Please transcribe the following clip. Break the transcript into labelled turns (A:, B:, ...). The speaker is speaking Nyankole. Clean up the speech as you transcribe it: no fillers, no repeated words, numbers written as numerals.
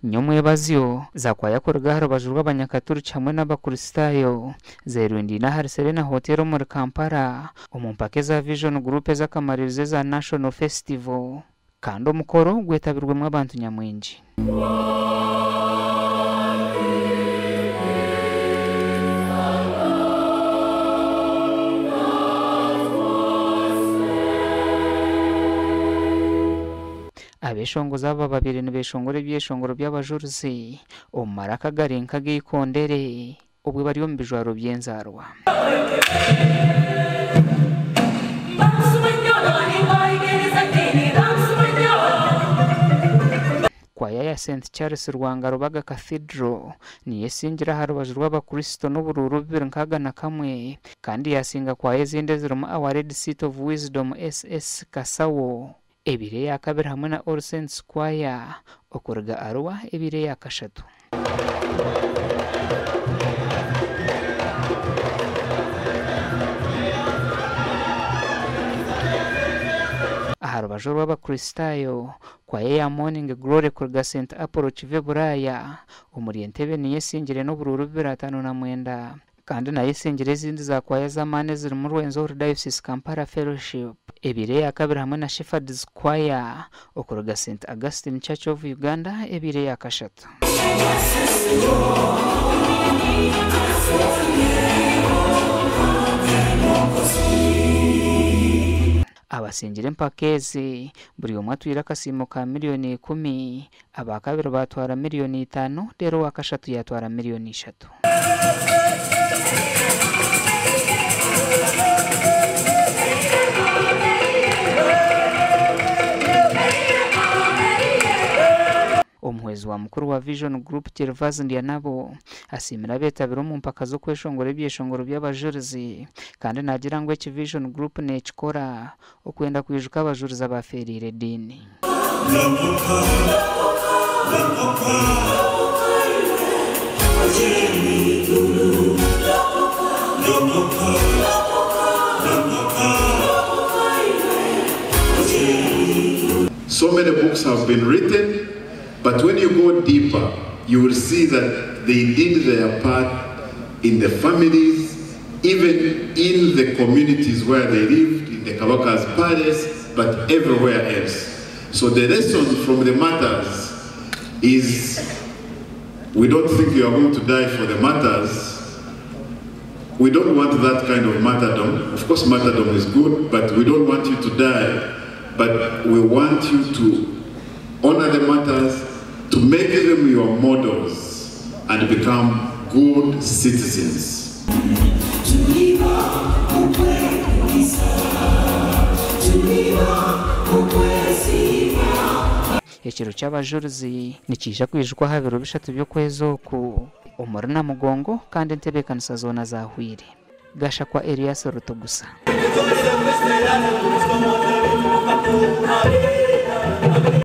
A: Nyomwebazyo, zaakwaya kuruga aha rubaju rw'abanyakaturiki hamwe n'abakristaayo zeerundaine ahari Serena Hotel omuri Kampala omu mpaka eza Vision Group ez'akamaririzo eza National Festival kandi omukoro gwetabirwemu abantu nyamwingi. Abeeshongozi aba babaire nibeeshongora ebyeshongoro by'abajurizi omu maraka agari nk'ag'eikondere obwo bari omu bijwaro by'enzaarwa. Kwaya ya St Charles Rwanga Rubaga Cathedral niyo esingire aha rubaju rw'abakristo n'oburuuru 261 kandi yaasinga kwaya ezindi ezirimu Our Lady Seat of Wisdom SS Kasawo ebaire eya kabiri hamwe na All Saints Choir okuruga Arua ebaire eya kashatu. Aha rubaju orw'Abakristaayo, kwaya eya Morning Glory kuruga St Apollo Kive Buraaya omuri Entebbe niyo esingire n'oburuuru 259. Kandi nayo esingire ezindi za kwaya z'amaani ezirimu Rwenzori Diocese Kampala Fellowship ebaire eya kabiri hamwe na Shepherds Choir okuruga St Augustine Church of Uganda ebaire eya kashatu. Abasingire empaka ezi buri omwe atwire akasiimo ka miriyoni ikumi, aba kabiri baatwara miriyoni itaano reero owa kashatu yaatwara miriyoni ishatu. Omuhwezi wa mukuru wa Vision Group Gervase Ndyanabo asiimire abeetabire omu mpaka z'okweshongora ebyeshongoro by'abajurizi kandi naagira ngu eki Vision Group neekikora okwenda kwijuka abajurizi abaafeereire ediini.
B: So many books have been written, but when you go deeper, you will see that they did their part in the families, even in the communities where they lived, in the Kabaka's palace, but everywhere else. So the lesson from the martyrs is we don't think you are going to die for the martyrs. We don't want that kind of martyrdom. Of course, martyrdom is good, but we don't want you to die. But we want you to honor the martyrs, to make them your models, and become good citizens.
A: Ekiro ky'abajurizi nikiija kwijukwa aha biro bishatu by'okwezi oku omuri Namugongo kandi entebeekanisa zoona zaahweire. Gashakwa Erias Rutugusa.